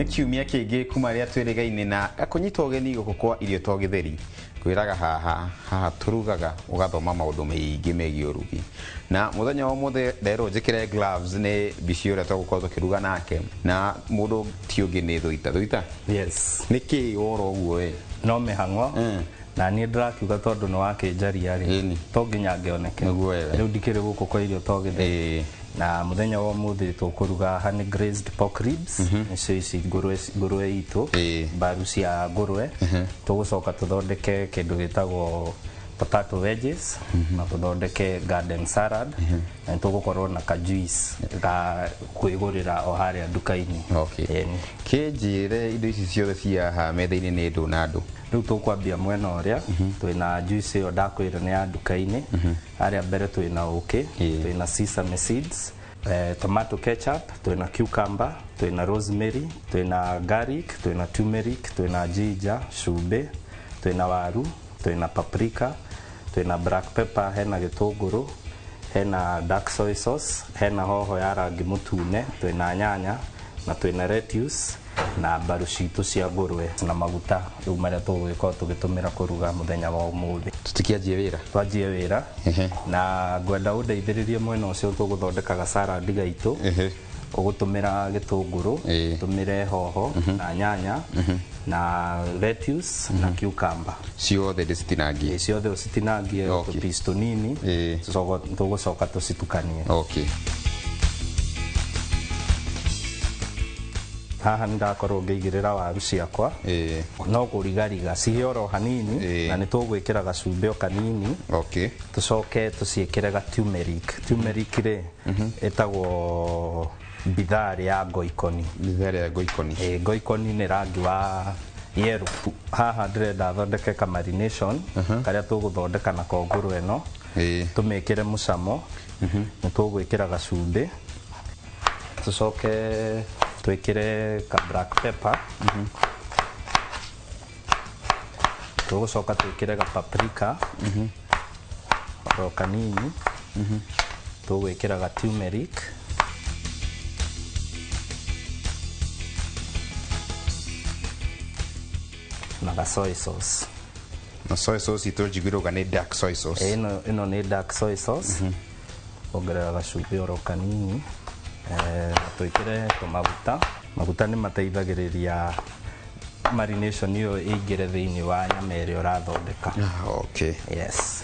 Nĩ kiumia kĩngĩ kuma rĩrĩa twĩrĩgaine na gakũnyita ũgeni gũkũ kwa Irio to Gĩtheri. Ngwĩraga haha, haha tũrugaga ũgathoma maũndũ maingĩ megiĩ ũrugi. Na mũthenya wa ũmũthĩ nderwo njĩkĩre gloves nĩ mbici ũrĩa tũgũkorwo tũkĩruga nake na mũndũ ti ũngĩ nĩ Thuita. Thuita? Yes. Nĩ kĩĩ woro ũguo we? No mĩhang'o. Na niĩ ndĩrakiuga tondũ nĩ wakĩnjaria rĩ, Ĩni. to nginya ngĩoneke. Nĩguo wewe. Rĩu ndikĩrĩ gũkũ kwa Irio to Gĩtheri. Ĩĩ. Na mũthenya wa ũmũthĩ tũkũruga honey glazed pork ribs, nĩcio ici ngũrwe, ngũrwe itũ, Ĩĩ. mbaru cia ngũrwe. Tũgũcoka tũthondeke kĩndũ gĩtagwo potato wedges, na tũthondeke garden salad, na nĩtũgũkorwo na ka juice ga kwĩgũrĩra o harĩa nduka-inĩ. Okay. Ĩni. Kĩnjĩre indo ici ciothe cia haha metha-inĩ nĩ ndũ na ndũ. Rĩu tũkwambia mwena ũrĩa, twĩna juice ĩyo ndakwĩra nĩ ya nduka-inĩ. Harĩa mbere twĩna ũkĩ, twĩna sesame seeds, tomato ketchup, twĩna cucumber, twĩna rosemary, twĩna garlic, twĩna turmeric, twĩna ginger, cumbĩ, twĩna waru, twĩna paprika, twĩna black pepper, hena gĩtũngũrũ, hena dark soy sauce, hena hoho ya rangi mũtune, twĩna nyanya, na twĩna lettuce, na mbaru citũ cia ngũrwe na maguta rĩu marĩa tũgũgĩkorwo tũgĩtũmĩra kũruga mũthenya wa ũmũthĩ. Tũtikĩanjie wĩra? Twanjie wĩra. Na ngwenda ũndeithĩrĩrie mwena ũcio tũgũthondeka gacaradi gaitũ. Ũgũtũmĩra gĩtũngũrũ, tũmĩre hoho na nyanya na lettuce na cucumber. Ciothe ndĩcitinangie? Ĩĩ, ciothe ũcitinangie tũ piece tũnini, tũgũcoka tũcitukanie. Haha nĩndakorwo ngĩigĩrĩra waru ciakwa. No kũrigariga cihĩe oro hanini, na nĩtũgwĩkĩra gacumbĩ o kanini. Tũcoke tũciĩkĩre ga turmeric. Turmeric rĩ, ĩtagwo bitharĩ ya ngoikoni. Bitharĩ ya ngoikoni. Ĩĩ, ngoikoni nĩ rangi wa yellow. Haha ndĩrenda thondeke ka marination, karĩa tũgũthondeka nako ngũrwe ĩno. Tũmĩkĩre mũcamo. Nĩtũgwĩkĩra gacumbĩ. Tũcoke twĩkĩre ka black pepper. Tũgũcoka twĩkĩre ga paprika. Oro kanini. Tũgwĩkĩra ga turmeric. Na ga soy sauce. Na soy sauce itũ njiguĩrwo nĩ dark soy sauce. Ĩĩ, ĩno nĩ dark soy sauce. Ongerera gacumbĩ oro kanini. Twĩkĩre tũmaguta. Maguta nĩ mateithagĩrĩria marination ĩyo ĩingĩre thĩinĩ wa nyama ĩrĩa ũrathondeka. Yes.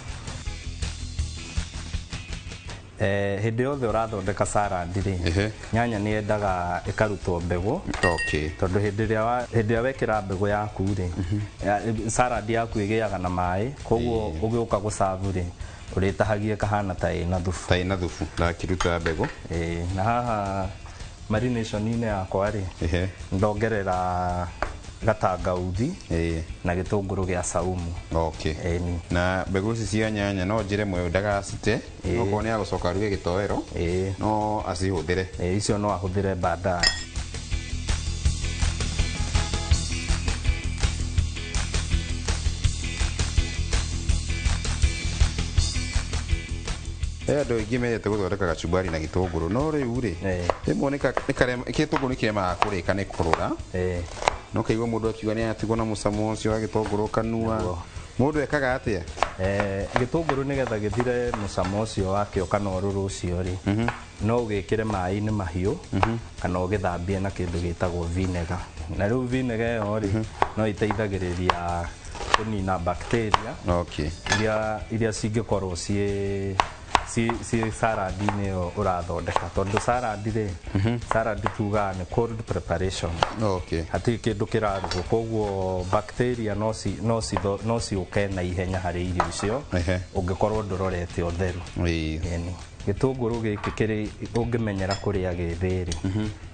Hĩndĩ yothe ũrathondeka salad rĩ, nyanya nĩ yendaga ĩkarutwo mbegũ. Tondũ hĩndĩ ĩrĩa wekĩra mbegũ yaku rĩ, salad yaku ĩgĩaga na maĩ, koguo ũgĩũka gũcabu rĩ, ũrĩtahagia ĩkahana ta ĩna thubu. Ta ĩna thubu, ndakĩruta mbegũ. Ĩĩ, na haha marination-inĩ yakwa rĩ, ndongerera gatangauthi na gĩtũngũrũ gĩa saumu. Ĩni. Na mbegũ ici cia nyanya no njĩre mwe ndagacite, okorwo nĩ agũcoka aruge gĩtoero, no acihũthĩre. Ĩĩ, icio no ahũthĩre baadaye. Andũ aingĩ mendete gũthondeka gacumbari na gĩtũngũrũ, no rĩu rĩ, rĩmwe gĩtũngũrũ nĩ kĩremaga kũrĩka nĩ kũrũra. No kaigua mũndũ akiuga nĩ atigwo na mũcamo ũcio wa gĩtũngũrũ kanua. Mũndũ ekaga atĩa? Gĩtũngũrũ nĩgetha gĩthire mũcamo ũcio wakĩo kana ũrũrũ ũcio rĩ, no ũgĩkĩre maĩ-inĩ mahiũ, kana ũgĩthambie na kĩndũ gĩtagwo vinegar. Na rĩu vinegar ĩyo rĩ, no ĩteithagĩrĩria kũnina bacteria iria cingĩkorwo ciĩ salad-inĩ ĩyo ũrathondeka. Tondũ salad rĩ, salad tugaga nĩ cold preparation. Hatirĩ kĩndũ kĩrarugwo, koguo bacteria no ciũke na ihenya harĩ irio icio, ũngĩkorwo ndũrorete ũtheru. Ĩni. Gĩtũngũrũ gĩkĩ kĩrĩ ũngĩmenyera kũrĩa gĩthĩ rĩ,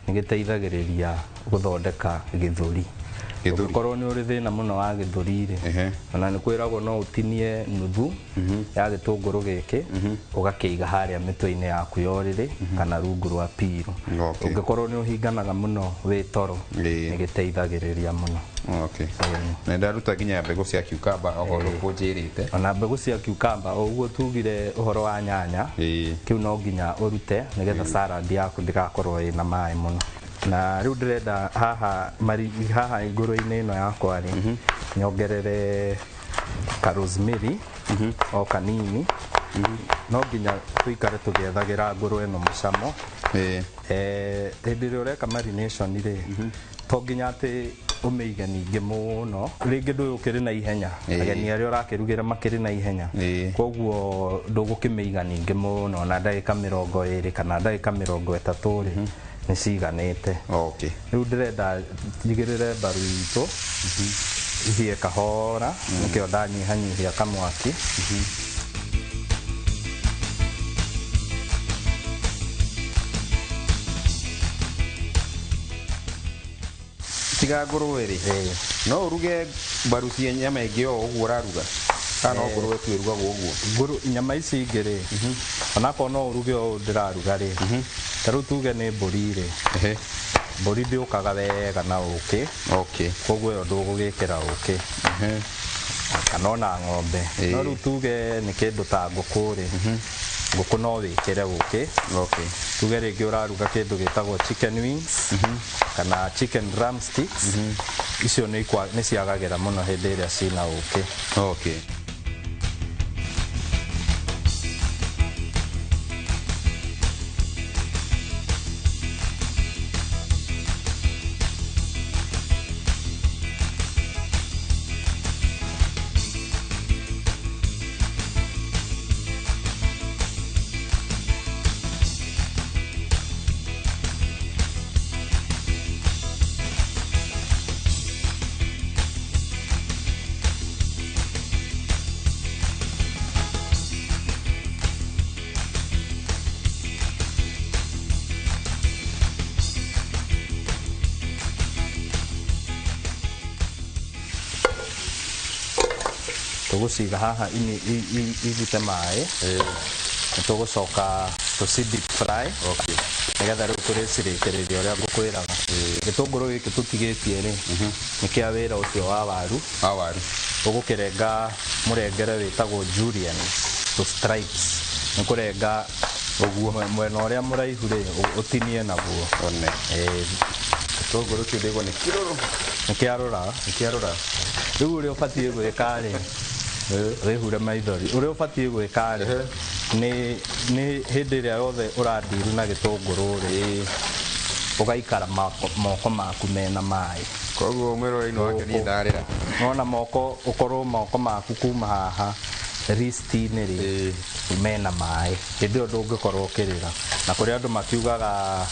nĩ gĩteithagĩrĩria gũthondeka gĩthũri. Gĩthũri. Ũngĩkorwo nĩ ũrĩ thĩna mũno wa gĩthũri rĩ, ona nĩ kwĩragwo no ũtinie nuthu ya gĩtũngũrũ gĩkĩ, ũgakĩiga harĩa mĩtwe-inĩ yaku ya ũrĩrĩ, kana rungu rwa pillow. Ũngĩkorwo nĩ ũhinganaga mũno wĩ toro, nĩ gĩteithagĩrĩria mũno. Na ndaruta nginya mbegũ cia cucumber okorwo ndũkũnjĩrĩte. Ona mbegũ cia cucumber, o ũguo tugire ũhoro wa nyanya, kĩu no nginya ũrute nĩgetha salad yaku ndĩgakorwo ĩna maĩ mũno. Na rĩu ndĩrenda haha haha ngũrwe-inĩ ĩno yakwa rĩ, nyongerere ka rosemary o kanini. No nginya tũikare tũgĩethagĩra ngũrwe ĩno mũcamo. Hĩndĩ ĩrĩa ũreka marination rĩ, to nginya atĩ ũmĩige ningĩ mũno, rĩngĩ ndũĩ ũkĩrĩ na ihenya, ageni arĩa ũrakĩrugĩra makĩrĩ na ihenya, koguo ndũgũkĩmĩiga ningĩ mũno, na ndagĩka 20 kana ndagĩka 30 rĩ, nĩ ciganĩte. Okay. Rĩu ndĩrenda njigĩrĩre mbaru itũ ihĩe kahora, nĩkĩo ndanyihanyihia kamwaki. Tiga ngũrwe rĩ, no ũruge mbaru cia nyama ĩngĩ o ũguo ũraruga, kana no ngũrwe tu ĩrugagwo ũguo? Nyama ici ingĩ rĩ, onakorwo no ũruge o ũũ ndĩraruga rĩ, ta rĩu tuge nĩ mbũri rĩ, mbũri ndĩũkaga wega na ũkĩ. Okay. Koguo ĩyo ndũgũgĩkĩra ũkĩ. Kana ona ng'ombe. No rĩu tuge nĩ kĩndũ ta ngũkũ rĩ, ngũkũ no wĩkĩre ũkĩ. Okay. Tuge rĩngĩ ũraruga kĩndũ gĩtagwo chicken wings kana chicken drumsticks, icio nĩ ciagagĩra mũno hĩndĩ ĩrĩa cina ũkĩ. Okay. Tũgũciga haha igite maĩ, nĩtũgũcoka tũci deep fry. Okay. Nĩgetha rĩu tũrĩcirĩkĩrĩria ũrĩa ngũkwĩraga. Gĩtũngũrũ gĩkĩ tũtigĩtie rĩ, nĩ kĩa wĩra ũcio wa waru. Wa waru. Ũgũkĩrenga mũrengere wĩtagwo julienne to stripes. Nĩ kũrenga ũguo mwena ũrĩa mũraihu rĩ, ũtinie naguo. One. Gĩtũngũrũ kĩu ndĩgwo nĩ kĩrũrũ. Nĩ kĩarũra. Nĩ kĩarũra. Rĩu ũrĩa ũbatiĩ gwĩka rĩ, wĩhure maithori. Ũrĩa ũbatiĩ gwĩka rĩ, nĩ hĩndĩ ĩrĩa yothe ũrandiru na gĩtũngũrũ rĩ, ũgaikara moko maku mena maĩ. Koguo mwĩrore-inĩ wake niĩ ndarĩra. Wona moko, ũkorwo moko maku kuma haha wrist-inĩ rĩ, mena maĩ. Hĩndĩ ĩyo ndũngĩkorwo ũkĩrĩra. Na kũrĩ andũ makiugaga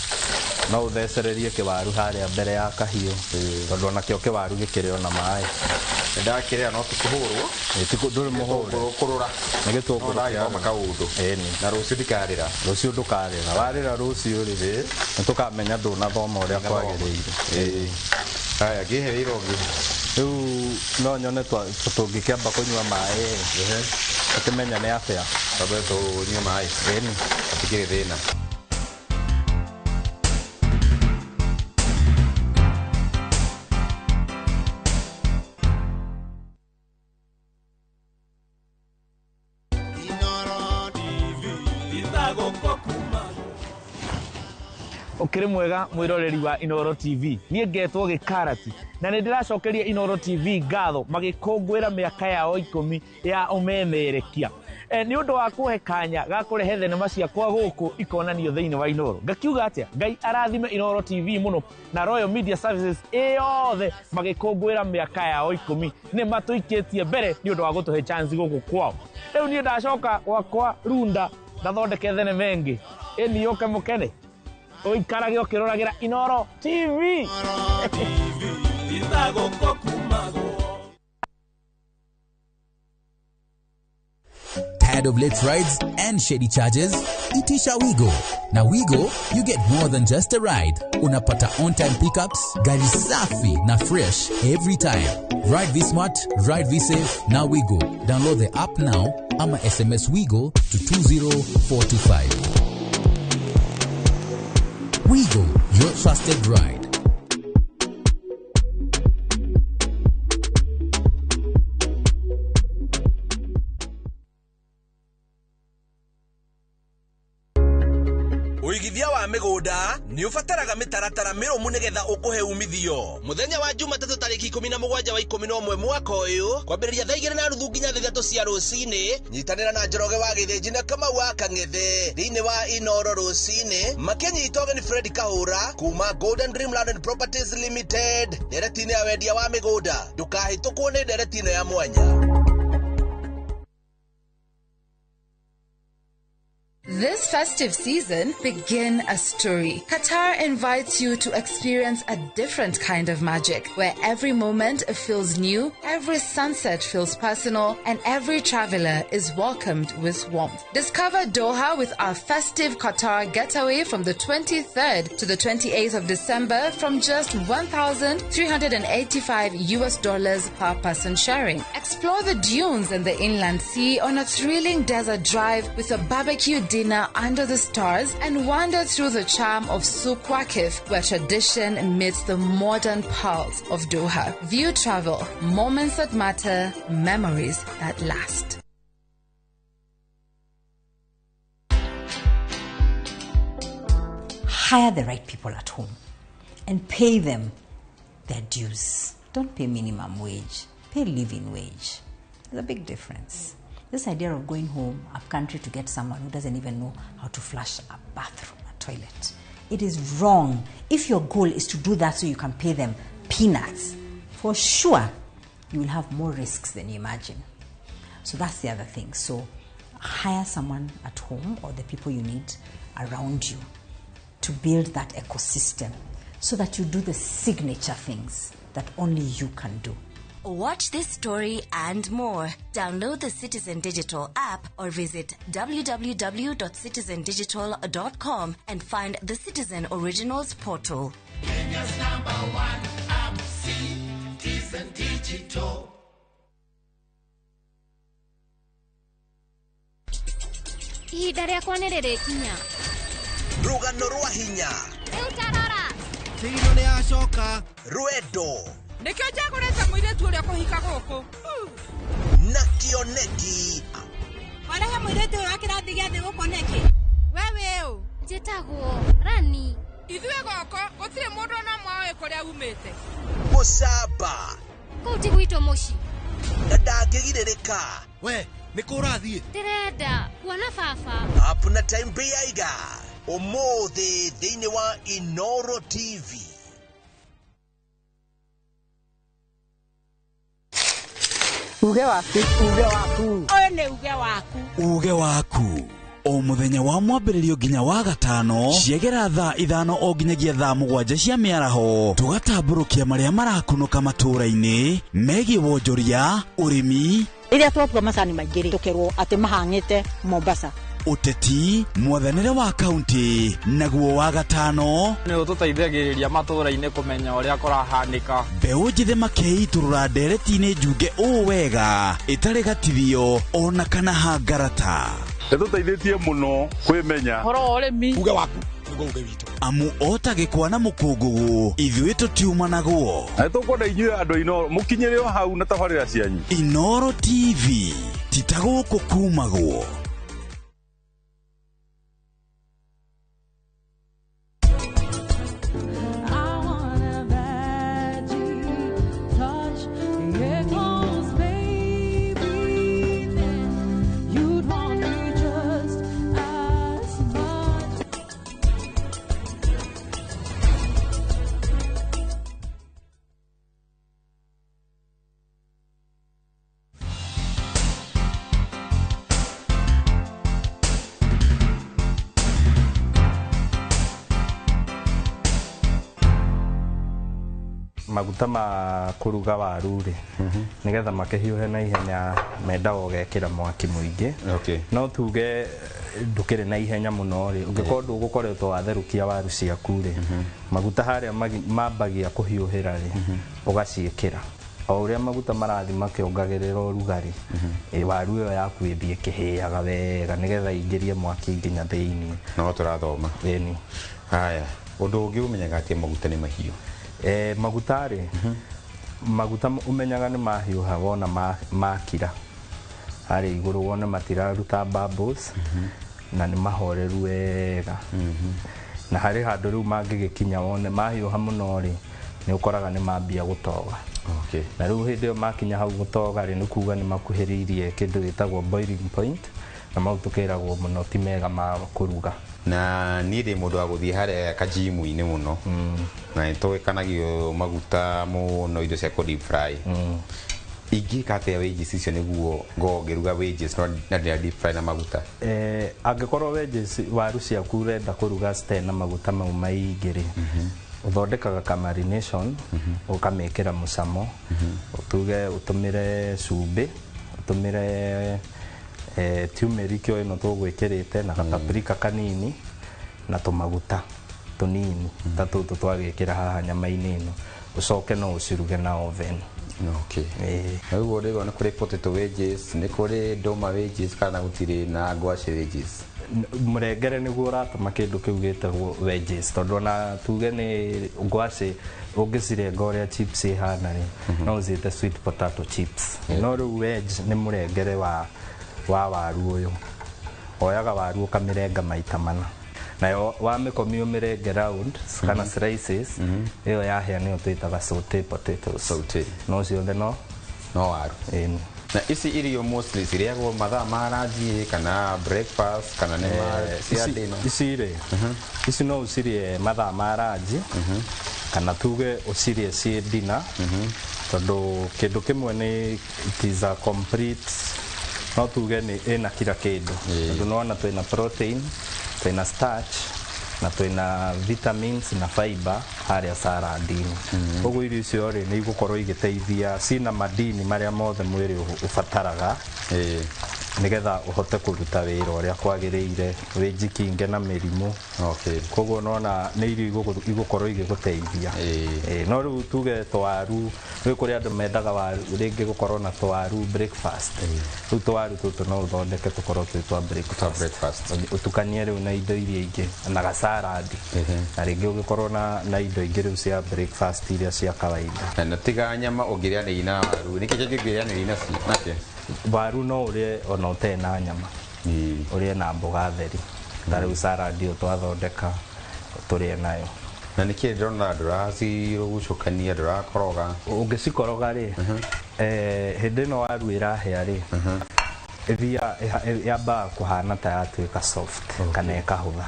no ũthecererie kĩwaru harĩa mbere ya kahiũ, tondũ onakĩo kĩwaru gĩkĩrĩ ona maĩ. Ndakĩrĩa no tikũhũrwo. Ndũrĩ mũhũre. Gĩtũngũrũ kũrũra. Nĩ gĩtũngũrũ No ndagĩthoma kĩarũra. kaũndũ. Ĩni. Na rũciũ ndikarĩra. Rũciũ ndũkarĩra. Warĩra rũciũ rĩ, nĩ tũkamenya ndũnathoma ũrĩa kwagĩrĩire. Haya, ngĩhe wĩra ũngĩ. Rĩu no nyone tũngĩkĩamba kũnyua maĩ, tũkĩmenya nĩ atĩa. Twambe tũnyue maĩ. Ĩni. Hatikĩrĩ thĩna. Ukiri mwega mwiroreri wa Inooro TV. Niĩ ngetwo Gĩkarati na nĩ ndĩracokeria Inooro TV ngatho magĩkũngũĩra mĩaka yao 10 ya ũmemerekia. Nĩ ũndũ wa kũhe kanya ga kũrehe thenema ciakwa gũkũ ikonanio thĩinĩ wa Inooro. Ngakiuga atĩa, Ngai arathime Inooro TV mũno na Royal Media Services ĩyothe magĩkũngũĩra mĩaka yao 10. Nĩ matũikĩtie mbere nĩ ũndũ wa gũtũhe chance gũkũ kwao. Rĩu niĩ ndacoka gwakwa Runda ndathondeke thenema ĩngĩ ĩni yũke mũkene. Ũikarage ũkĩroragĩra Inooro TV. Tired of late rides and shady charges? Itisha Wigo. Now Wigo, you get more than just a ride. Unapata on-time pickups, gari safi na fresh every time. Ride V-Smart, ride V-Safe, now Wigo. Download the app now ama SMS Wigo to 20425. Wigo, your trusted ride. Ũigithia wa mĩgũnda nĩ ũbataraga mĩtaratara mĩrũmu nĩgetha ũkũhe umithio. Mũthenya wa Jumatatũ tarĩki 17 wa 11 mwaka ũyũ kwambĩrĩria thaa 2:30 nginya 3 cia rũcinĩ, nyitanĩra na Njoroge wa Gĩthĩnji na Kamau wa Kang'ethe thĩinĩ wa Inoro rũcinĩ makĩnyita ũgeni Fred Kahũra kuma Golden Dream Land and Properties Limited ndereti-inĩ ya wendia wa mĩgũnda. Ndũkahĩtũkwo nĩ ndereti ĩno ya mwanya. This festive season, begin a story. Qatar invites you to experience a different kind of magic, where every moment feels new, every sunset feels personal, and every traveler is welcomed with warmth. Discover Doha with our festive Qatar getaway from the 23rd to the 28th of December from just $1,385 per person sharing. Explore the dunes and the inland sea on a thrilling desert drive with a barbecue dinner under the stars, and wander through the charm of Souk Waqif, where tradition meets the modern pulse of Doha. View Travel, moments that matter, memories that last. Hire the right people at home and pay them their dues. Don't pay minimum wage, pay living wage. There's a big difference. This idea of going home up country to get someone who doesn't even know how to flush a bathroom, a toilet, it is wrong. If your goal is to do that so you can pay them peanuts, for sure you will have more risks than you imagine. So that's the other thing. So hire someone at home or the people you need around you to build that ecosystem so that you do the signature things that only you can do. Watch this story and more. Download the Citizen Digital app or visit www.citizendigital.com and find the Citizen Originals portal. Kenya's number one app, Citizen Digital. Ihinda rĩakwa nĩ rĩrĩkinya. Rũgano rwa hinya. Rĩu tarora. Thino nĩ acoka. Rwendo. Nĩkĩo njagũrĩte mũirĩtu ũrĩa kũhika gũkũ. Na kĩoneki. Warehe mũirĩtu ũyũ wa kĩrathi gĩa thĩ gũkũ nĩkĩ? We wĩ ũ? Njĩtagwo Rani. Ithuĩ gũkũ gũtirĩ mũndũ ona ũmwe ũĩ kũrĩa umĩte. Mũcamba. Kũu ti gwitũ mũciĩ. Na ndangĩgirĩrĩka. We, nĩ kũ ũrathiĩ? Ndĩrenda kuona baba. App na Time Baiga. Ũmũthĩ thĩinĩ wa Inoro TV. Uge waku, uge waku. Ũyũ nĩ uge waku. Uge waku. O mũthenya wa mwambĩrĩrio nginya wa gatano ciegera thaa 5 o nginyagia thaa 7 cia mĩaraho tũgatambũrũkia marĩa marakunũka matũũra-inĩ megiĩ wonjoria, ũrĩmi. Rĩrĩa twatua macani maingĩ rĩ, tũkerwo atĩ mahang'ĩte Mombasa. Ũteti, mwathanĩre wa kaunti, naguo wa gatano nĩ ũtũteithagĩrĩria matũũra-inĩ kũmenya ũrĩa kũrahanĩka. Mbeũ njĩthĩ makeitũrũra ndereti-inĩ njunge ũũ wega ĩtarĩ gatithio ona kana hangarata. Ĩtũteithĩtie mũno kwĩmenya ũhoro wa ũrĩmi. Uge waku nĩguo uge witũ. Amu ota gĩkwa na mũkũngũgũ ithuĩ tũtiumanagwo. Na nĩtũkwenda inyuĩ andũ Inoro mũkinyĩre o hau na tabarĩra cianyu. Inoro TV ti ta gũkũ kumagwo. Maguta ma kũruga waru rĩ, nĩgetha makĩhiũhe na ihenya mendaga ũgekĩra mwaki mũingĩ. No tuge ndũkĩrĩ na ihenya mũno rĩ, ũngĩkorwo ndũgũkoretwo watherũkia waru ciaku rĩ, maguta harĩa mambagia kũhiũhĩra rĩ, ũgaciĩkĩra. O ũrĩa maguta marathiĩ makĩongagĩrĩra ũrugarĩ, waru ĩyo yaku ĩthiĩ ĩkĩhĩaga wega nĩgetha ĩingĩrie mwaki nginya thĩinĩ. No tũrathoma. Ĩni. Haya, ũndũ ũngĩ ũmenyaga atĩ maguta nĩ mahiũ. Maguta rĩ, maguta ũmenyaga nĩ mahiũha wona makira harĩa igũrũ wone matiraruta bubbles. Na nĩ mahoreru wega. Na harĩ handũ rĩu mangĩgĩkinya wone mahiũha mũno rĩ, nĩ ũkoraga nĩ mambia gũtoga. Na rĩu hĩndĩ ĩyo makinya hau gũtoga rĩ, nĩ kuga nĩ makuhĩrĩirie kĩndũ gĩtagwo boiling point, na mau tũkĩragwo mũno ti mega ma kũruga. Na niĩ ndĩ mũndũ wa gũthiĩ harĩa kajimu-inĩ mũno, na nĩ tũgĩkanagio maguta mũno, indo cia kũ deep fry. Ingĩka atĩa wedges icio nĩguo ngorwo ngĩruga wedges no na ndĩra deep fry na maguta? Angĩkorwo wedges waru ciaku ũrenda kũruga citarĩ na maguta mau maingĩ rĩ, ũthondekaga ka marination, ũkamĩkĩra mũcamo, tuge ũtũmĩre cumbĩ, ũtũmĩre turmeric o ĩno tũgwĩkĩrĩte, na gapaprika kanini, na tũmaguta tũnini ta tũtũ twagĩkĩra haha nyama-inĩ ĩno, ũcoke no ũciruge na oven. Na ũguo rĩu nĩ kũrĩ potato wedges, nĩ kũrĩ ndũma wedges, kana gũtirĩ na ngwacĩ wedges? Mũrengere nĩguo ũratũma kĩndũ kĩu gĩtagwo wedges, tondũ ona tuge nĩ ngwacĩ ũngĩcirenga ũrĩa chips ihana rĩ, no ũciĩte sweet potato chips. No rĩu wedge nĩ mũrengere wa waru ũyũ. Oyaga waru ũkamĩrenga maita mana, nayo wamĩkomia ũmĩrenge round kana slices, ĩyo yahĩa nĩyo twĩtaga saute potatoes. Saute. No ciothe no no waru. Ĩni. Na ici irio mostly cirĩagwo mathaa ma ranji kana breakfast, kana nĩ ma cia dinner? Ici rĩ, ici no ũcirĩe mathaa ma ranji, kana tuge ũcirĩe ciĩ dinner, tondũ kĩndũ kĩmwe nĩ it is a complete, no tuge nĩ ĩna kila kĩndũ, tondũ nĩwona twĩna protein, twĩna starch, na twĩna vitamins na fiber harĩa salad-inĩ. Koguo irio icio rĩ, nĩ igũkorwo igĩteithia, cina madini marĩa mothe mwĩrĩ ũbataraga nĩgetha ũhote kũruta wĩra ũrĩa kwagĩrĩire, wĩjikinge na mĩrimũ. Koguo nona nĩ irio igũkorwo igĩgũteithia. No rĩu tuge twaru, rĩu kũrĩ andũ mendaga waru rĩngĩ gũkorwo na twaru breakfast. Rĩu twaru tũtũ no ũthondeke tũkorwo twĩ twa breakfast, ũtukanie rĩu na indo iria ingĩ na gacaradi, na rĩngĩ ũgĩkorwo na indo ingĩ rĩu cia breakfast iria cia kawaida. Na tiga nyama ũngĩrĩanĩria na waru, nĩkĩ kĩngĩ ũngĩrĩanĩria nakĩo? Waru no ũrĩe ona ũtarĩ na nyama, ũrĩe na mboga theri, ta rĩu salad ĩyo twathondeka tũrĩe nayo. Na nĩkĩ ndĩrona ndũracirũgucũkania, ndũrakoroga? Ũngĩcikoroga rĩ, hĩndĩ ĩno waru ĩrahĩa rĩ, ĩthiaga yambaga kũhana ta yatuĩka soft kana ĩkahũtha.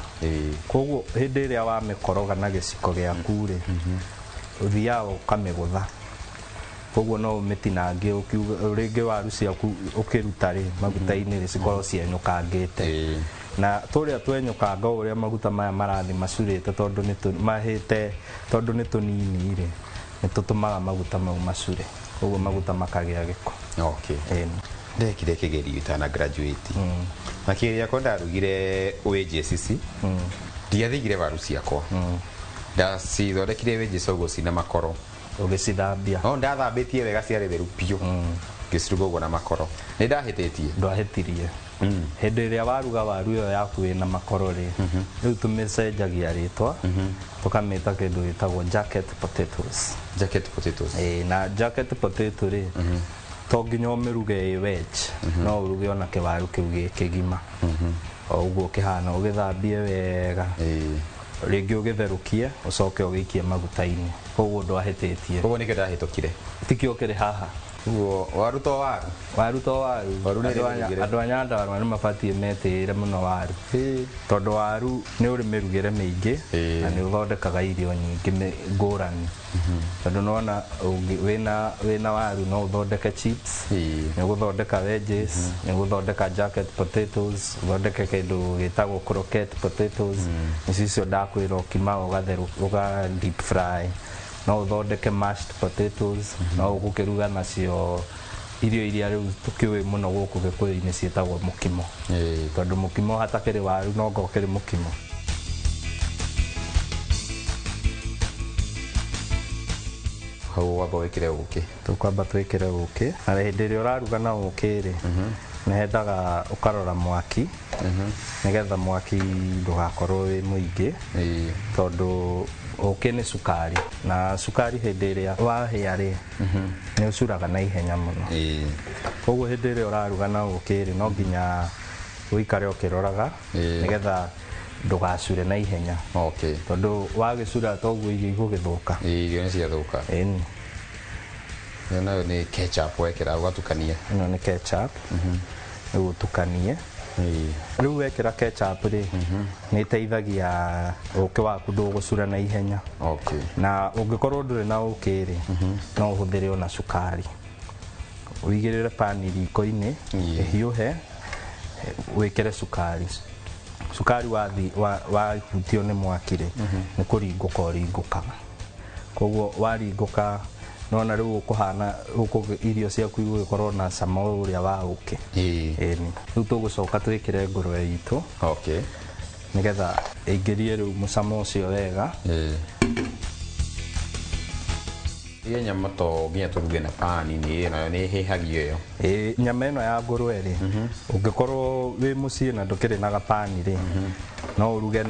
Koguo hĩndĩ ĩrĩa wamĩkoroga na gĩciko gĩaku rĩ, ũthiaga ũkamĩgũtha. Koguo no ũmĩtinangie, rĩngĩ waru ciaku ũkĩruta rĩ maguta-inĩ rĩ, cikorwo cienyũkangĩte. Na tũrĩa twenyũkanga o ũrĩa maguta maya marathiĩ macurĩte, tondũ nĩ mahĩte, tondũ nĩ tũnini rĩ, nĩ tũtũmaga maguta mau macure, koguo maguta makagĩa gĩko. Ndekire kĩgerio itana graduate, na kĩgerio gĩakwa ndarugire wedges ici, ndiathigire waru ciakwa, ndacithondekire wedges ũguo cina makoro. Ũgĩcithambia? No ndathambĩtie wega, ciarĩ theru biũ, ngĩciruga ũguo na makoro. Nĩ ndahĩtĩtie? Ndwahĩtirie. Hĩndĩ ĩrĩa waruga waru ĩyo yaku ĩna makoro rĩ, rĩu tũmĩcenjagia rĩtwa, tũkamĩta kĩndũ gĩtagwo jacket potatoes. Jacket potatoes. Na jacket potato rĩ, to nginya ũmĩruge ĩ wedge, no ũruge ona kĩwaru kĩu gĩ kĩgima o ũguo kĩhana, ũgĩthambie wega, rĩngĩ ũgĩtherũkie, ũcoke ũgĩikie maguta-inĩ. Koguo ndwahĩtĩtie. Koguo nĩkĩo ndahĩtũkire. Tikĩo kĩrĩ haha. Ũguo waru to waru? Waru to waru. Waru nĩ ĩrĩ mĩrugĩre. Andũ a Nyandarũa nĩ mabatiĩ metĩĩre mũno waru, tondũ waru nĩ ũrĩ mĩrugĩre mĩingĩ na nĩ ũthondekaga irio nyingĩ ngũrani. Tondũ nĩwona wĩna waru no ũthondeke chips, nĩ ũgũthondeka wedges, nĩ ũgũthondeka jacket potatoes, ũthondeke kĩndũ gĩtagwo croquette potatoes. Nĩcio icio ndakwĩra ũkima ũga deep fry. No ũthondeke mashed potatoes, no ũgũkĩruga nacio irio iria rĩu tũkĩũĩ mũno gũkũ Gĩkũyũ-inĩ ciĩtagwo mũkimo. Tondũ mũkimo hatakĩrĩ waru no ngo ũkĩrĩ mũkimo. Hau wamba wĩkĩre ũkĩ. Tũkwamba twĩkĩre ũkĩ. Na hĩndĩ ĩrĩa ũraruga na ũkĩ rĩ, nĩ hendaga ũkarora mwaki, nĩgetha mwaki ndũgakorwo wĩ mũingĩ, tondũ ũkĩ nĩ cukari, na cukari hĩndĩ ĩrĩa wahĩa rĩ, nĩ ũcuraga na ihenya mũno. Koguo hĩndĩ ĩrĩa ũraruga na ũkĩ rĩ, no nginya Ũikare ũkĩroraga nĩgetha ndũgacure na ihenya. Okay. Tondũ wagĩcura toguo irio igũgĩthũka. Irio nĩ ciathũka. Ĩni. Ĩyo nayo nĩ ketchup wekĩra ũgatukania. Ĩno nĩ ketchup. Rĩu ũtukanie. Rĩu wekĩra ketchup rĩ, nĩ ĩteithagia ũkĩ waku ndũgũcura na ihenya. Okay. Na ũngĩkorwo ndũrĩ na ũkĩ rĩ, no ũhũthĩre ona cukari. Ũigĩrĩre pani riko-inĩ, ĩhiũhe, wĩkĩre cukari. Cukari wahutio nĩ mwaki rĩ, nĩ kũringũka ũringũkaga. Koguo waringũka nona rĩu ũkũhana irio ciaku igũgĩkorwo na cama ũrĩa wa ũkĩ. Ĩni. Rĩu tũgũcoka twĩkĩre ngũrwe itũ. Okay. Nĩgetha ĩingĩrie rĩu mũcamo ũcio wega. Iyo nyama to nginya tũruge na pani nĩ nayo nĩ ĩhĩhagio ĩyo. Ĩĩ, nyama ĩno ya ngũrwe rĩ, ũngĩkorwo wĩ mũciĩ na ndũkĩrĩ na gapani rĩ, no ũruge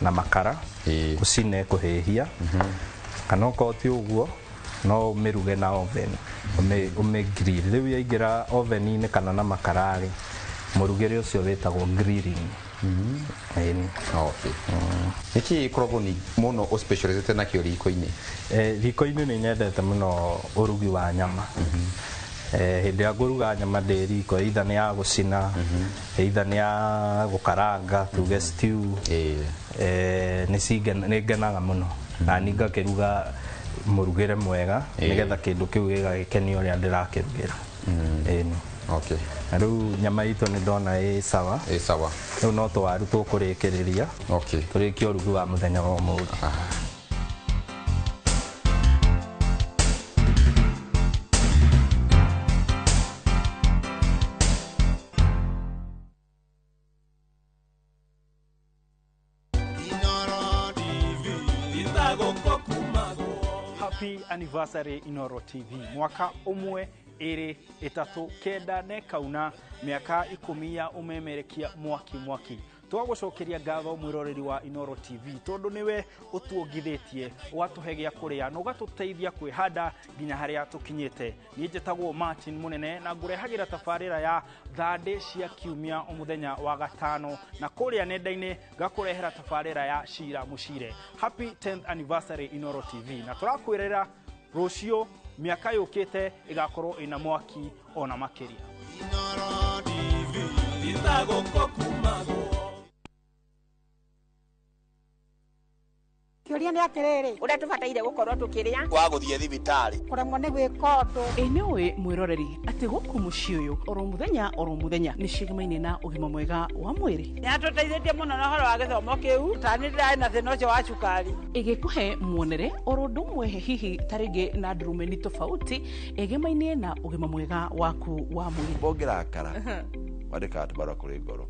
na makara, ũcine kũhĩhia, kana okorwo ti ũguo no ũmĩruge na oven, ũmĩ grill. Rĩu yaingĩra oven-inĩ kana na makara rĩ, mũrugĩre ũcio wĩtagwo grilling. Ĩni. Okay. Nĩkĩ ĩkoragwo nĩ mũno ũspecializĩte nakĩo riko-inĩ? Riko-inĩ nĩ nyendete mũno ũrugi wa nyama. Hĩndĩ ĩrĩa ngũruga nyama ndĩ riko, either nĩ ya gũcina, either nĩ ya gũkaranga, tuge stew, nĩ ngenaga mũno. Na niĩ ngakĩruga mũrugĩre mwega, nĩgetha kĩndũ kĩu gĩgagĩkenia ũrĩa ndĩrakĩrugĩra. Ĩni. Okay. Na rĩu nyama itũ nĩ ndona ĩ sawa. Ĩ sawa. Rĩu no tũwaru tũkũrĩkĩrĩria. Okay. Tũrĩkie ũrugi wa mũthenya wa ũmũthĩ. Happy anniversary Inoro TV. Mwaka ũmwe ĩrĩ ĩtatũ kenda na ĩkauna mĩaka 10 ya ũmemerekia mwaki mwaki. Twagũcokeria ngatho mwĩroreri wa Inoro TV tondũ nĩwe ũtuongithĩtie, ũgatũhe gĩa kũrĩa na ũgatũteithia kwĩhanda nginya harĩa tũkinyĩte. Niĩ njĩtagwo Martin Mũnene na ngũrehagĩra tabarĩra ya thandĩ cia kiumia mũthenya wa gatano, na kũrĩa nenda-inĩ ngakũrehera tabarĩra ya Cira Mũcire. Happy 10th anniversary Inoro TV, na tũrakwĩrĩra rũciũ mĩaka yũkĩte ĩgakorwo ĩna mwaki ona makĩria. Inoro TV itagũkũkumagwo. Kĩũria nĩ atĩrĩrĩ, ũrĩa tũbataire gũkorwo tũkĩrĩa wa gũthiĩ thibitarĩ kũremwo nĩ gwĩka ũndũ. Ĩ nĩũĩ mwĩroreri atĩ gũkũ mũciĩ ũyũ oro mũthenya nĩ cigemaine na ũgima mwega wa mwĩrĩ. Nĩatũteithĩtie mũno na ũhoro wa gĩthomo kĩu, ta nĩ ndĩrarĩ na thĩna ũcio wa cukari. Ĩgĩkũhe muonere oro ũndũ ũmwe hihi ta rĩngĩ na ndurumeni tofauti ĩgemaine na ũgima mwega waku wa mwĩrĩ. Ũngĩrakara wandĩkaga tũbarũa kũrĩ ngoro,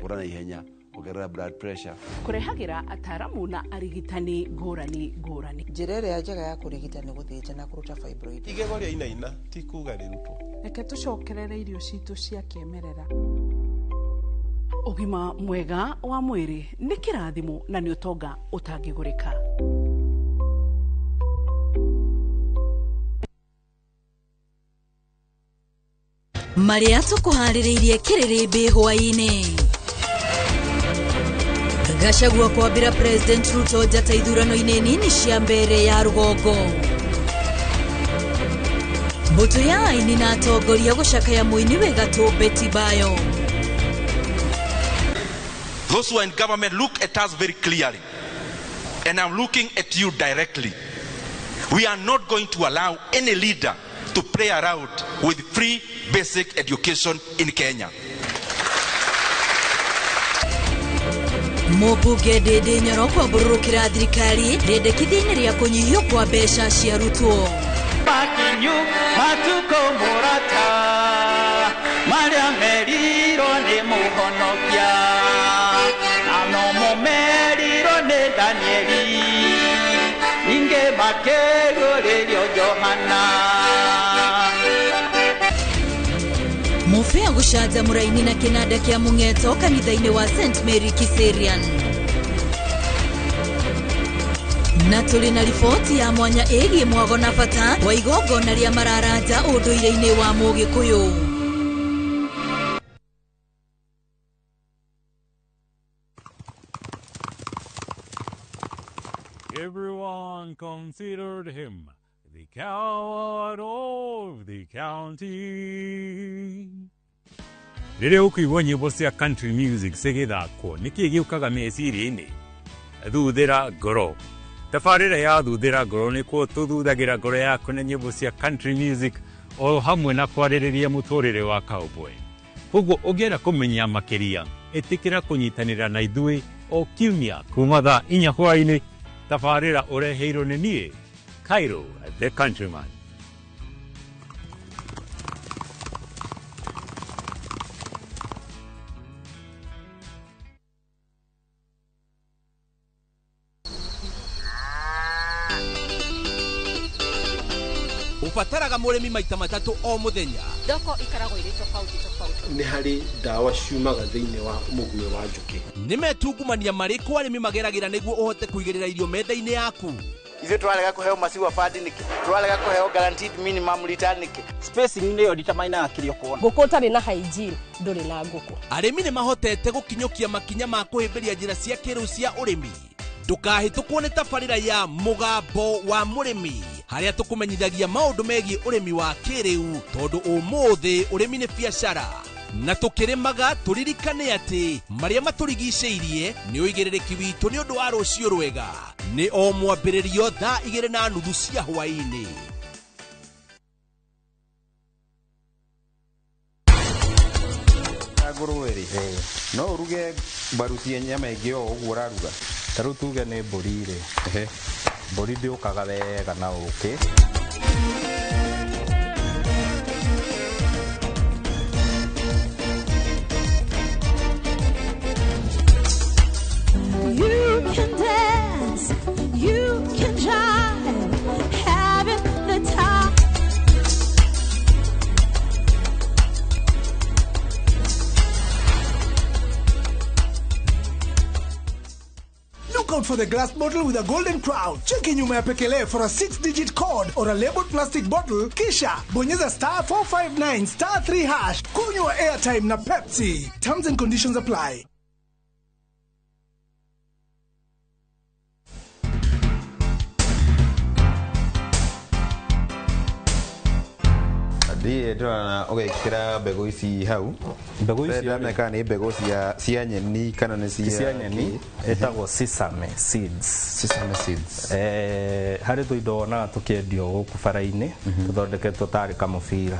ũra na ihenya, ongerera blood pressure. Kũrehagĩra ataramu na arigitani ngũrani ngũrani. Njĩra ĩrĩa njega ya kũrigita nĩ gũthĩnja na kũruta fibroid. Igego rĩa inaina ti kuga rĩrutwo. Reke tũcokerere irio citũ cia kĩmerera. Ũgima mwega wa mwĩrĩ nĩ kĩrathimo na nĩ ũtonga ũtangĩgũrĩka. Marĩa tũkũharĩrĩirie kĩrĩrĩmbĩ hwaĩ-inĩ. Gachagua kwambĩra President Ruto njata ithurano-inĩ nini cia mbere ya rũgongo. Mbũtũ ya aini na atongoria gũcakaya mũini wĩ gatũ Betty Bayo. Those who are in government, look at us very clearly. And I'm looking at you directly. We are not going to allow any leader to play around with free basic education in Kenya. Mũmbunge Ndindi Nyoro kwambũrũrũkĩra thirikari rĩendekithia-inĩ rĩa kũnyihio kwa mbeca cia arutwo. Makinyu matukũ mũrata marĩa merirwo nĩ mũhonokia, na nomo merirwo nĩ Danieli, ningĩ makĩgũrĩrio Johana. Mũbĩa gũcanjamũra aini na kĩnanda kĩa mũng'eto kanitha-inĩ wa St Mary Kiserian. Na tũrĩ na riboti ya mwanya ĩgiĩ mwago na bata wa igongona rĩa mararanja ũndũire-inĩ wa Mũgĩkũyũ. Everyone considered him the coward of the county. Rĩrĩa ũkũigua nyĩmbo cia country music cigĩthakwo nĩkĩĩ gĩũkaga meciria-inĩ? Thuthĩra ngoro. Tabarĩra ya Thuthĩra ngoro nĩkuo tũthuthagĩra ngoro yaku na nyĩmbo cia country music o hamwe na kwarĩrĩria mũtũrĩre wa cowboy. Koguo ũngĩenda kũmenya makĩria, ĩtĩkĩra kũnyitanĩra na ithuĩ o kiumia kuma thaa 4 hwaĩ-inĩ. Tabarĩra ũreheirwo nĩ niĩ Cairo the Countryman. Ũbataraga mũrĩmi maita matatũ o mũthenya. Thoko ikaragwo irĩ tofauti tofauti. Nĩ harĩ ndawa ciumaga thĩinĩ wa mũguĩ wa njũkĩ. Nĩ metungumania marĩkũ arĩmi mageragĩra nĩguo ũhote kũigĩrĩra irio metha-inĩ yaku? Ithuĩ tũrarega kũheo maciwa bandi nĩkĩ? Tũrarega kũheo guaranteed minimum return nĩkĩ? Spacing nĩyo determinaga kĩrĩa ũkuona. Ngũkũ ũtarĩ na hygiene ndũrĩ na ngũkũ. Arĩmi nĩ mahotete gũkinyũkia makinya ma kũhĩmbĩria njĩra cia kĩrĩu cia ũrĩmi. Ndũkahĩtũkwo nĩ tabarĩra ya Mũgambo wa Mũrĩmi, harĩa tũkũmenyithagia maũndũ megiĩ ũrĩmi wa kĩrĩu, tondũ ũmũthĩ ũrĩmi nĩ biacara. Na tũkĩrĩmaga tũririkane atĩ marĩa matũrigicĩirie nĩ ũigĩrĩrĩki witũ nĩ ũndũ wa rũciũ rwega. Nĩ o mwambĩrĩrio thaa 2:30 cia hwaĩ-inĩ. Ngũrũwe rĩ, no ũruge mbaru cia nyama ĩngĩ o ũguo ũraruga? Ta rĩu tuge nĩ mbũri rĩ, mbũri ndĩũkaga wega na ũkĩ. You can dance, you can jive, having the time. Look out for the glass bottle with a golden crown. Cheki nyuma ya pekele for a 6-digit code or a labeled plastic bottle. Kisha bonyeza star 459 star 3 hash. Kunywa airtime na Pepsi. Terms and conditions apply. Ndiĩ ndĩrona ũgekĩra mbegũ ici hau. Mbegũ ici ndĩramenya kana nĩ mbegũ cia nyeni kana nĩ cia nyeni, ĩtagwo sesame seeds. Sesame seeds. Harĩ tũindo wonaga tũkĩendio gũkũ bara-inĩ, tũthondeketwo tarĩ kamũbira.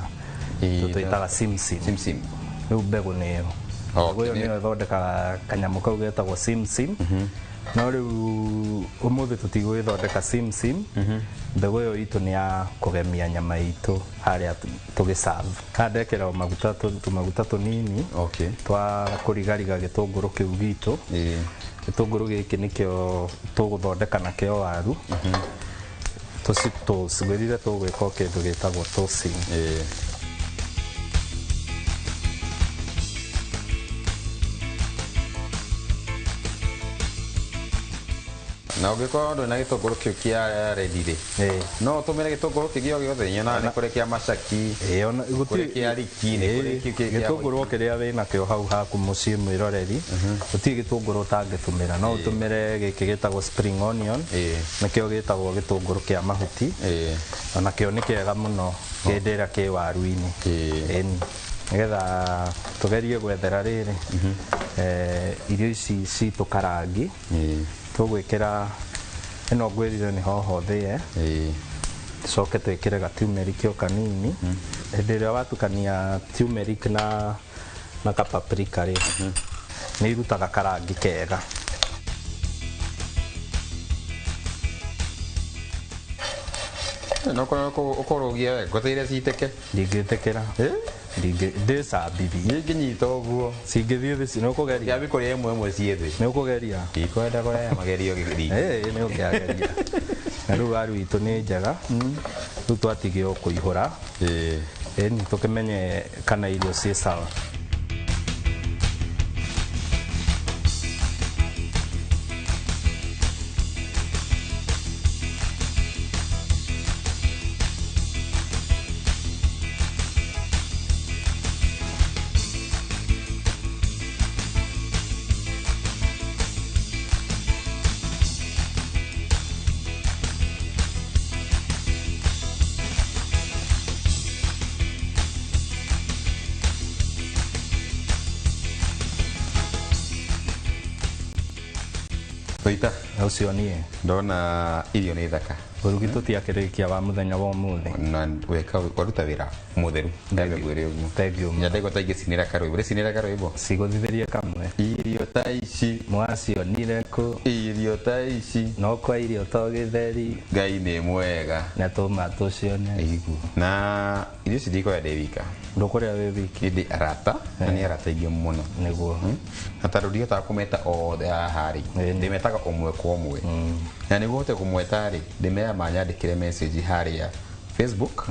Tũtwĩtaga simsim. Simsim. Rĩu mbegũ nĩyo. Mbegũ ĩyo nĩyo ĩthondekaga kanyamũ kau getagwo simsim. No rĩu ũmũthĩ tũtigũgĩthondeka simsim. Mbegũ ĩyo itũ nĩ ya kũgemia nyama itũ harĩa tũgĩserve. Haha ndekĩra o maguta tũmaguta tũnini twa kũrigariga gĩtũngũrũ kĩu gitũ. Gĩtũngũrũ gĩkĩ nĩkĩo tũgũthondeka nakĩo waru. Tũcigwĩrire tũgwĩka o kĩndũ gĩtagwo tossing. Na ũngĩkorwo ndũrĩ na gĩtũngũrũ kĩu kĩa ready rĩ, no ũtũmĩre gĩtũngũrũ kĩngĩ o gĩothe? Nyonaga nĩ kũrĩ kĩa macaki, kũrĩ kĩa riki, nĩ kũrĩ kĩu kĩa gĩtũngũrũ kĩrĩa wĩnakĩo hau haku mũciĩ mwĩroreri, gũtirĩ gĩtũngũrũ ũtangĩtũmĩra. No ũtũmĩre gĩkĩ gĩtagwo spring onion, nĩkĩo gĩtagwo gĩtũngũrũ kĩa mahuti. Onakĩo nĩ kĩega mũno hĩndĩ ĩrĩa kĩ waru-inĩ. Ĩni. Nĩgetha tũgerie gwethera rĩrĩ, irio ici citũ karangi, tũgwĩkĩra ĩno ngwĩrire nĩ hoho thĩe, tũcoke twĩkĩre ga turmeric o kanini. Hĩndĩ ĩrĩa watukania turmeric na ka paprika rĩ, nĩ irutaga karangi kega. No ũkũrũgia wega ngũteire citĩke? Ndingĩtĩkĩra. Ndĩcambirie. Ingĩnyita ũguo. Cingĩthiĩ thĩ nĩ ũkũgeria. Kĩambi kũrĩa ĩmwe ĩmwe ciĩ thĩ. Nĩ ũkũgeria. Ndikwenda kũrĩa magerio gĩthii. Nĩ ũkĩageria. Na rĩu waru itũ nĩ njega. Rĩu twatigie o kũihũra. Ĩni tũkĩmenye kana irio ciĩ sawa. Thuita Ũcio niĩ. Ndona irio nĩ thaka. Ũrugi tũtiakĩrĩkia wa mũthenya wa ũmũthĩ. Na weka waruta wĩra mũtheru, ndagwĩre ũguo. Thank you. Nyandegwa ta ingĩcinĩra karwĩmbo, rĩcinĩra karwĩmbo. Cigũthithĩrie kamwe. Irio ta ici mwacionire kũ? Irio ta ici no kwa irio to gĩtheri. Ngai nĩ mwega na tũma tũcione. Na irio ici ndikũrĩa ndĩ wika. Ndũkũrĩa wĩ wiki? Ndĩ arata na nĩ arata aingĩ mũno. Nĩguo. Na tondũ ndihotaga kũmeta othe haha rĩ, ndĩmetaga ũmwe kwa ũmwe. Na nĩguo hote kũmweta rĩ, ndĩmeraga manyandĩkĩre message harĩa Facebook.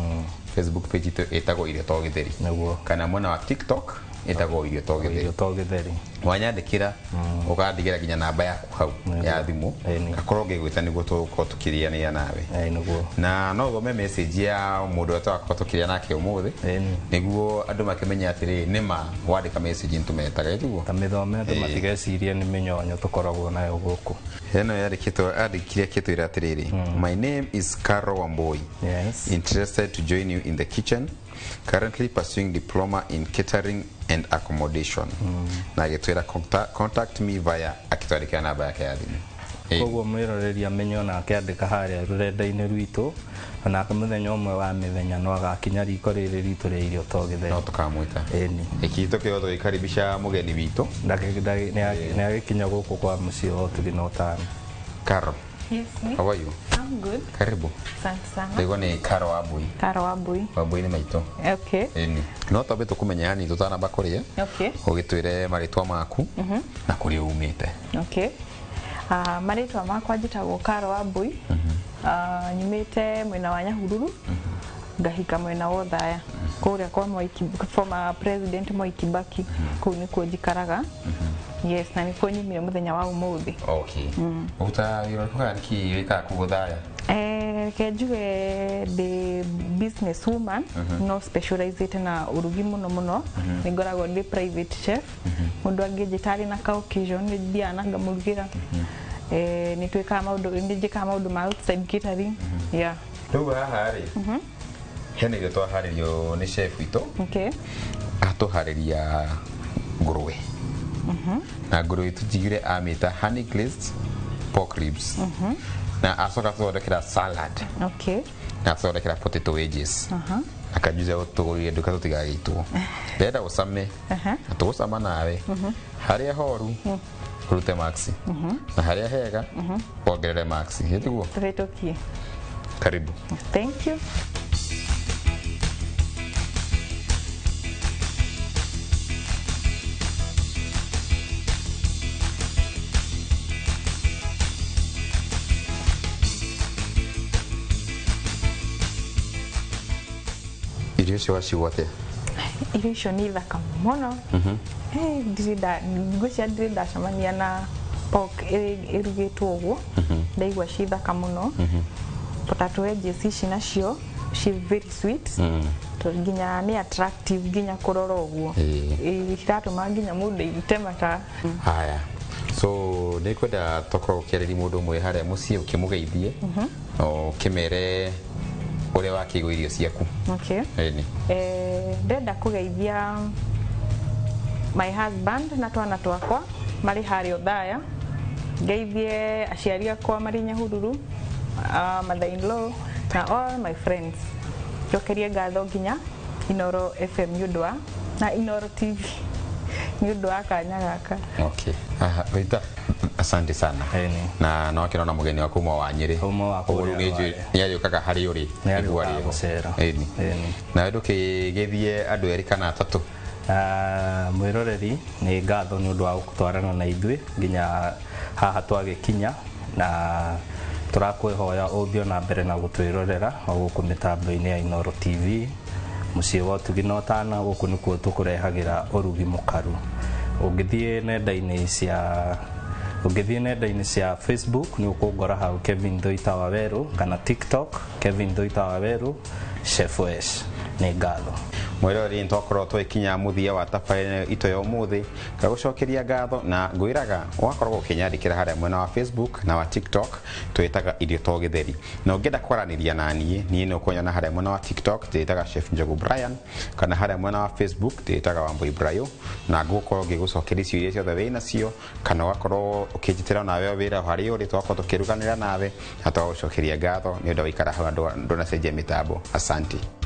Facebook page itũ ĩtagwo Irio to Gĩtheri. Nĩguo. Kana mwena wa TikTok ĩtagwo Irio to Gĩtheri. Irio to Gĩtheri. Wanyandĩkĩra ũkandigĩra nginya namba yaku hau ya thimũ, ngakorwo ngĩgwĩta nĩguo tũgũkorwo tũkĩrĩanĩra nawe. Nĩguo. Na no ũthome message ya mũndũ ũrĩa tũrakorwo tũkĩrĩa nake ũmũthĩ, nĩguo andũ makĩmenye atĩrĩ nĩma wandĩka message nĩtũmetaga, ĩtiguo? Ta mĩthome andũ matigecirie nĩ mĩnyonyo tũkoragwo nayo gũkũ. Heno yandĩkĩtwo, andĩkire akĩtwĩra atĩrĩrĩ, my name is Caro Wambui. Yes. Interested to join you in the kitchen, currently pursuing diploma in catering and accommodation. Na agĩtwĩra contact me via, akĩtwandĩkĩra namba yake ya thimũ. Koguo mwĩroreri amenye ona akĩandĩka harĩa rũrenda-inĩ rwitũ, onake mũthenya ũmwe wa mĩthenya no agakinya riko rĩrĩ ritũ rĩa Irio to Gĩtheri. No tũkamwĩta. Ĩni. Ĩki tũkĩo tũgĩkaribisha mũgeni witũ. Nĩ agĩkinya gũkũ kwa mũciĩ wa ũtugi na ũtano. Caro. Yes, me. How are you? I'm good. Karibu. Asante sana. Ndaigua nĩ Caro Wambui. Caro Wambui. Wambui nĩ maitũ. Okay. Ĩni. No twambe tũkũmenye yani tũtanamba kũrĩa. Okay. Ũgĩtwĩre marĩtwa maku na kũrĩa umĩte. Okay. Marĩtwa makwa njĩtagwo Caro Wambui. Nyumĩte mwena wa Nyahururu. Ngahika mwena wa Othaya. Kũrĩa kwa Mwai, former president Mwai Kibaki. Kũu nĩkuo njikaraga. Yes, na nĩkuo nyumire mũthenya wa ũmũthĩ. Okay. Ũrutaga wĩra ũrĩkũ kana nĩkĩ wĩkaga kũu Othaya? Reke njuge ndĩ business woman, no specializĩte na ũrugi mũno mũno. Nĩ ngoragwo ndĩ private chef. Mũndũ angĩnjĩta arĩ na ka occasion nĩ thiaga na ngamũrugĩra. Nĩ twĩkaga maũndũ, nĩ njĩkaga maũndũ ma outside catering. Yeah. Rĩu haha rĩ, hena irio twaharĩrio nĩ chef witũ. Okay. Atũharĩria ngũrwe. Na ngũrwe itũ njiguire amĩta honey glazed pork ribs. Na acoka tũthondekera salad. Okay. Na atũthondekera potato wedges. Na kajuice tũgũrire nduka tũtigagĩitwo. Ndĩrenda ũcame. Na tũgũcama nawe. Harĩa horu ũrute maxi. Na harĩa hega wongerere maxi. Ĩtiguo? Tũhĩtũkie. Karibu. Thank you. Irio icio wacigua atĩa? Irio icio nĩ thaka mũno. Ngwĩciria ndirĩ ndacemania na pork ĩrugĩtwo ũguo. Ndaigua ci thaka mũno. Potato wedges ici nacio ci very sweet. Tondũ nginya nĩ attractive nginya kũrora ũguo. Iratũma nginya mũndũ airute mata. Haya. So nĩ kwenda tokorwo ũkĩarĩria mũndũ ũmwe harĩa mũciĩ ũkĩmũgeithie, ũkĩmere ũrĩa wakĩigua irio ciaku. Okay. Ĩni. Ndenda kũgeithia my husband na twana twakwa marĩ harĩa Othaya. Ngeithie aciari akwa marĩ Nyahururu, mother in law na all my friends. Njokerie ngatho nginya Inoro FM nĩ ũndũ wa na Inoro TV nĩ ũndũ wa kanya gaka. Okay. Aha, Rita, asante sana. Na no akĩrona mũgeni waku uma wa Nyĩrĩ. Ũguo rĩu nĩ arĩũkaga harĩa ũrĩ nĩguo arĩe. Ĩni. Nawe ndũkĩgeithie andũ erĩ kana atatũ. Mwĩroreri nĩ ngatho nĩ ũndũ wa gũtwarana na ithuĩ nginya haha twagĩkinya, na tũrakwĩhoya ũthiĩ na mbere na gũtwĩrorera o gũkũ mĩtambo-inĩ ya Inoro TV, mũciĩ wa ũtugi na ũtana. Gũkũ nĩkuo tũkũrehagĩra ũrugi mũkaru. Ũngĩthiĩ nenda-inĩ cia Facebook nĩ ũkũngora hau Kevin Thuita Waweru, kana TikTok Kevin Thuita Waweru Chef Wesh. Nĩ ngatho. Mwĩroreri, nĩtwakorwo tũgĩkinya mũthia wa tabarĩra ĩno itũ ya ũmũthĩ. Ngagũcokeria ngatho na ngwĩraga ũgakorwo ũkĩnyandĩkĩra harĩa mwena wa Facebook na wa TikTok, twĩtaga Irio to Gĩtheri. Na ũngĩenda kwaranĩria na niĩ, niĩ nĩ ũkũnyona harĩa mwena wa TikTok njĩtaga Chef Njogu Brian, kana harĩa mwena wa Facebook njĩtaga Wambui Brayo, na ngũkorwo ngĩgũcokeria ciũria ciothe wĩ nacio, kana ũgakorwo ũkĩnjĩtĩra nawe wĩra harĩa ũrĩ, tũgakorwo tũkĩruganĩra nawe na tũgagũcokeria ngatho nĩ ũndũ wa ikara hau ndũnacenjia mĩtambo. Asante.